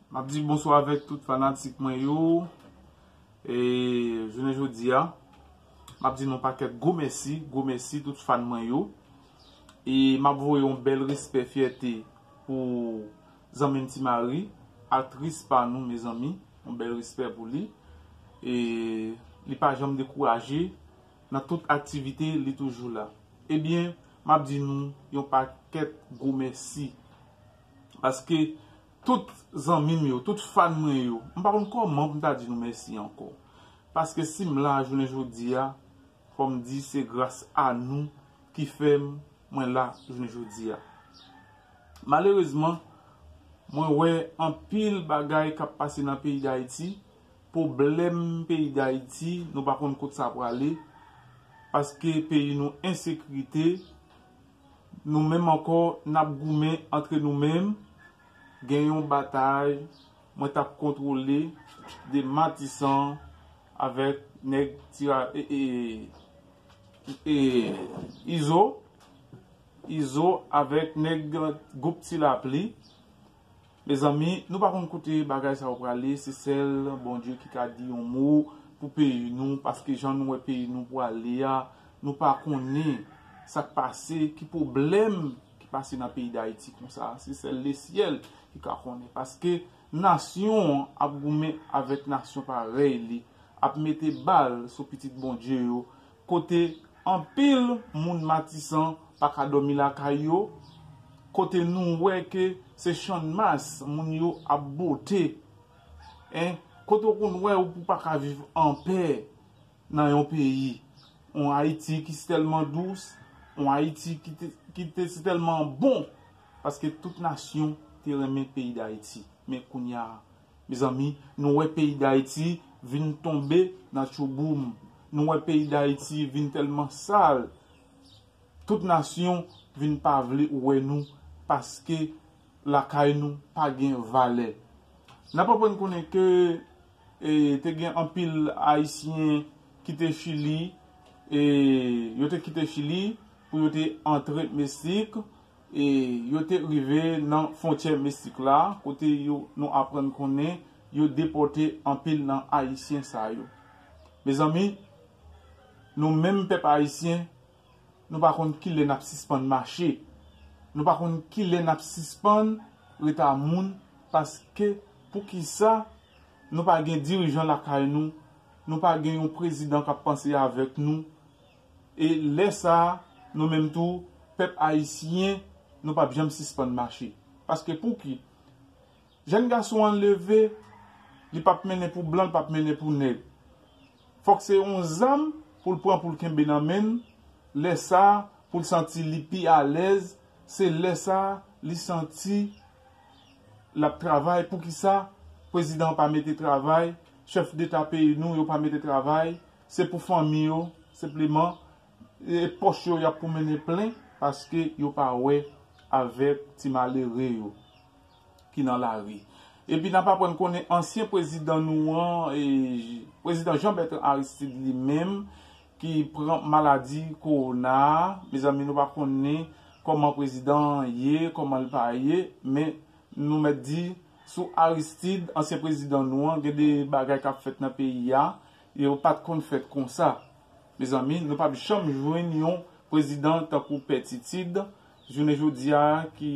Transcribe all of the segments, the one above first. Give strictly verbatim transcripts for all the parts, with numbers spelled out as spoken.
M ap di bonswa avèk tout fanatik mwen yo. E jounen jodi a, m ap di nou pakèt gwo mèsi, gwo mèsi tout fan mwen yo. E m ap voye yon bèl respè, fyète pou zanmi m Ti Mari, aktris pa nou, mezanmi. Yon bèl respè pou li. E li pa janm dekouraje nan tout aktivite, li toujou la. Ebyen, m ap di nou yon pakèt gwo mèsi. Paske tout zanmi m yo, tout fan mwen yo, m pa konn kòman pou m ta di nou mèsi ankò. Paske si m la jounen jodi a, fò m di se gras a nou ki fè m, mwen la jounen jodi a. Malerezman, mwen wè anpil bagay k ap pase nan peyi Dayiti, pwoblèm peyi Dayiti, nou pa konn kot sa prale, paske peyi nou ensekirite, nou menm ankò, n ap goumen antre nou menm, gen yon batay, mwen t ap kontwole de Matisan avèk nèg tira, e, e, e, Izo, Izo avèk nèg gwoup Ti Lapli. Mezanmi, nou pa konn kote bagay sa yo prale, se sèl Bondye ki ka di yon mo pou peyi nou, paske jan nou wè peyi nou prale a, nou pa konnen sa k pase, ki pwoblèm ki pase nan peyi Dayiti konsa. Se sèl lesyèl ki ka konnen, paske nasyon an ap goumen avèk nasyon parèy li, ap mete bal sou pitit Bondye yo, kote anpil moun Matisan pa ka dòmi lakay yo, kote nou wè ke se Channmas moun yo ap bote, en, kote w konn wè ou pou pa ka viv anpè nan yon peyi, yon Ayiti ki si tèlman dous, yon Ayiti ki te, ki te si tèlman bon, paske tout nasyon te renmen peyi Dayiti. Men kounye a, mezanmi, nou wè peyi Dayiti vin tonbe nan tchouboum. Nou wè peyi Dayiti vin tèlman sal. Tout nasyon vin pa vle wè nou paske lakay nou pa gen valè. N ap aprann konnen ke, e, te gen anpil Ayisyen kite Chili, e, yo te kite Chili pou yo te antre Meksik, e yo te rive nan fwontyè Meksik la, kote yo, nou aprann konnen yo depòte anpil nan Ayisyen sa yo. Mezanmi, nou menm pèp ayisyen, nou pa konn kilè n ap sispann mache. Nou pa konn kilè n ap sispann ret a moun, paske poukisa nou pa gen dirijan lakay nou, nou pa gen yon prezidan k ap panse avèk nou, e lè sa a, nou menm tou, pèp ayisyen, nou p ap janm sispann mache. Paske pouki? Jèn gason an leve, li p ap mennen pou blan, li p ap mennen pou nèg. Fòk se yon zam pou l pran, pou l kenbe nan men l, lè sa a, pou l santi li pi alèz, se lè sa a, li santi l ap travay. Poukisa prezidan an pa mete travay, chèf deta peyi nou yo pa mete travay? Se pou fanmi yo, senpleman, e pòch yo y ap pou mennen plen, paske yo pa wè avèk ti malere yo ki nan lari. Epi n ap aprann konnen ansyen prezidan nou an, e, prezidan Jean Bertrand Aristide li menm, ki pran maladi kowona a. Mezanmi, nou pa konnen kòman prezidan an ye, kòman l pa ye, men nou mèt di, sou Aristide, ansyen prezidan nou an, gen de bagay k ap fèt nan peyi a, yo pa t konn fèt konsa. Mezanmi, nou p ap janm jwenn yon prezidan tankou Pè Titid, jounen jodi a, ki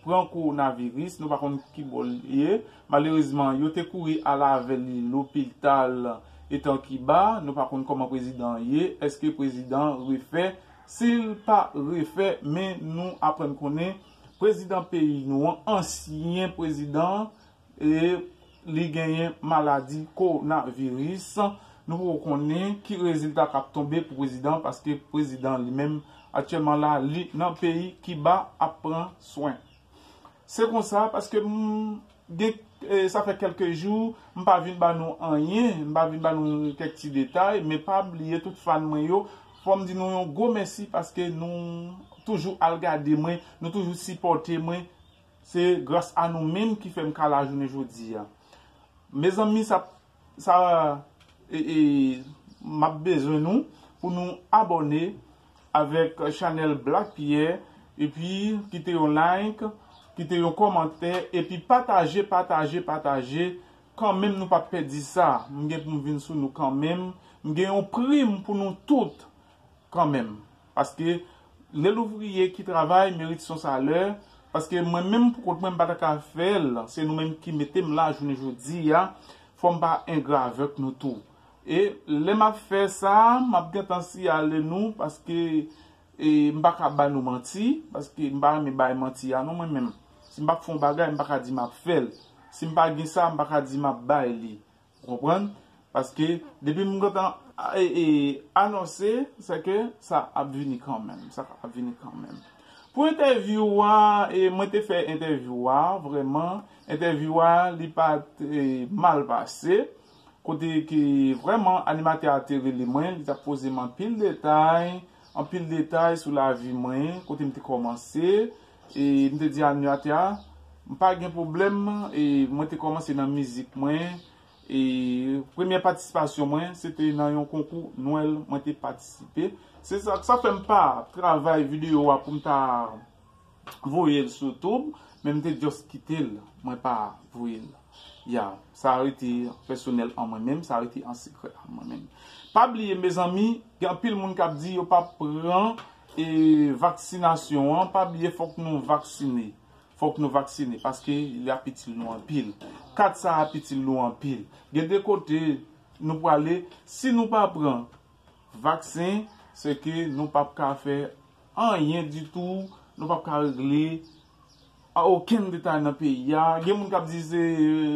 pran kowonaviris, nou pa konn ki bò l ye. Malerezman, yo te kouri al avè li lopital etan Kiba, nou pa konn kòman prezidan an ye, èske prezidan an refè? Si l pa refè, men nou aprann konnen prezidan peyi nou an, ansyen prezidan, e li genyen maladi kowonaviris. Nou poko konnen ki rezilta k ap tonbe pou prezidan, paske prezidan li menm aktyèlman la, li nan peyi Kiba ap pran swen. Se konsa, paske m gen, e, sa fè kèlke jou, m pa vin ba nou anyen, m pa vin ba nou kèk ti detay, men pa bliye tout fan mwen yo, fò m di nou yon gwo mèsi paske nou toujou al gade mwen, nou toujou sipòte mwen. Se gras a nou menm ki fè m ka la jounen jodi a. Mezanmi, sa, sa, e, e, m ap bezwen nou pou nou abòne avèk chanèl Black Pierre, epi kite yon like, kite yon kòmantè, epi pataje, pataje, pataje. Kanmenm nou p ap pèdi sa. M gen pou m vin sou nou kanmenm. M gen yon prim pou nou tout kanmenm. Paske le louvriye ki travay merit son salè. Paske mwen menm pou kont mwen, m pa ta ka fè l. Se nou menm ki mete m la jounen jodi a. Fò m pa engra avèk nou tou. E lè m ap fè sa, m ap gentan siyale nou, paske e, m pa ka ba nou manti, paske m pa renmen bay manti a non mwen menm. Si m p ap fè yon bagay, m pa ka di m ap fè l. Si m pa gen sa, m pa ka di m ap bay li. Ou konprann? Paske depi m gentan e, e, anonse, se ke sa ap vini kanmenm. Sa ap vini kanmenm. Pou entèvyou a, e, mwen te fè entèvyou a, vrèman, entèvyou a, li pa t, e, mal pase. Kote ke vrèman animatè a te rele mwen, li t ap poze m anpil detay, anpil detay sou lavi mwen, kote m te kòmanse. E m te di animatè a, m pa gen pwoblèm, e mwen te kòmanse nan mizik mwen. E premyè patisipasyon mwen, se te nan yon konkou Nwèl mwen te patisipe. Se sa, sa fè m pa travay videyo a pou m ta voye l sou YouTube, men m te just kite l, mwen pa voye l. Ya, sa rete pèsonèl an mwen menm, sa rete an sekrè an mwen menm. Pa bliye, mezanmi, gen anpil moun k ap di yo p ap pran e, vaksinasyon an, pa bliye fòk nou vaksine. Fòk nou vaksine, paske li ap itil nou anpil. Kat sa ap itil nou anpil. Gen de kote nou prale, si nou pa pran vaksen, se ke nou p ap ka fè anyen ditou, nou p ap ka regle a okenn detay nan peyi a. Gen moun k ap di se,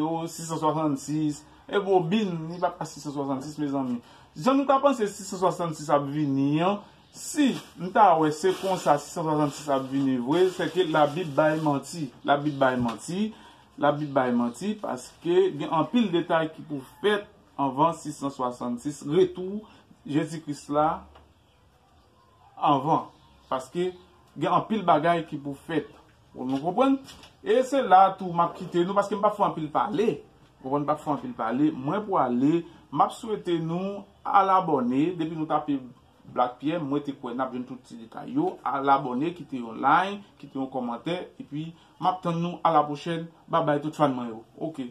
o, sis san swasannsis, e bobin, li pa ka sis san swasannsis, mezanmi. Jan nou ta panse sis san swasannsis ap vini an, si m ta wè se konsa sis san swasannsis ap vini vre, se ke Labib bay manti. Labib bay manti. Labib bay manti, paske gen anpil detay ki pou fèt anvan sis san swasannsis, retou Jezi Kris la anvan. Paske gen anpil bagay ki pou fèt. Nou konprann? E se la tou m ap kite nou, paske m p ap fè anpil pale. Konprann, m p ap fè anpil pale. Mwen pou ale, m ap swete nou al abòne. Depi nou tape Black Pierre, mwen te kwè n ap jwenn tout ti detay yo. Al abòne, kite yon like, kite yon kòmantè, epi m ap tann nou a la pwochèn. Babay tout fan mwen yo. Oke.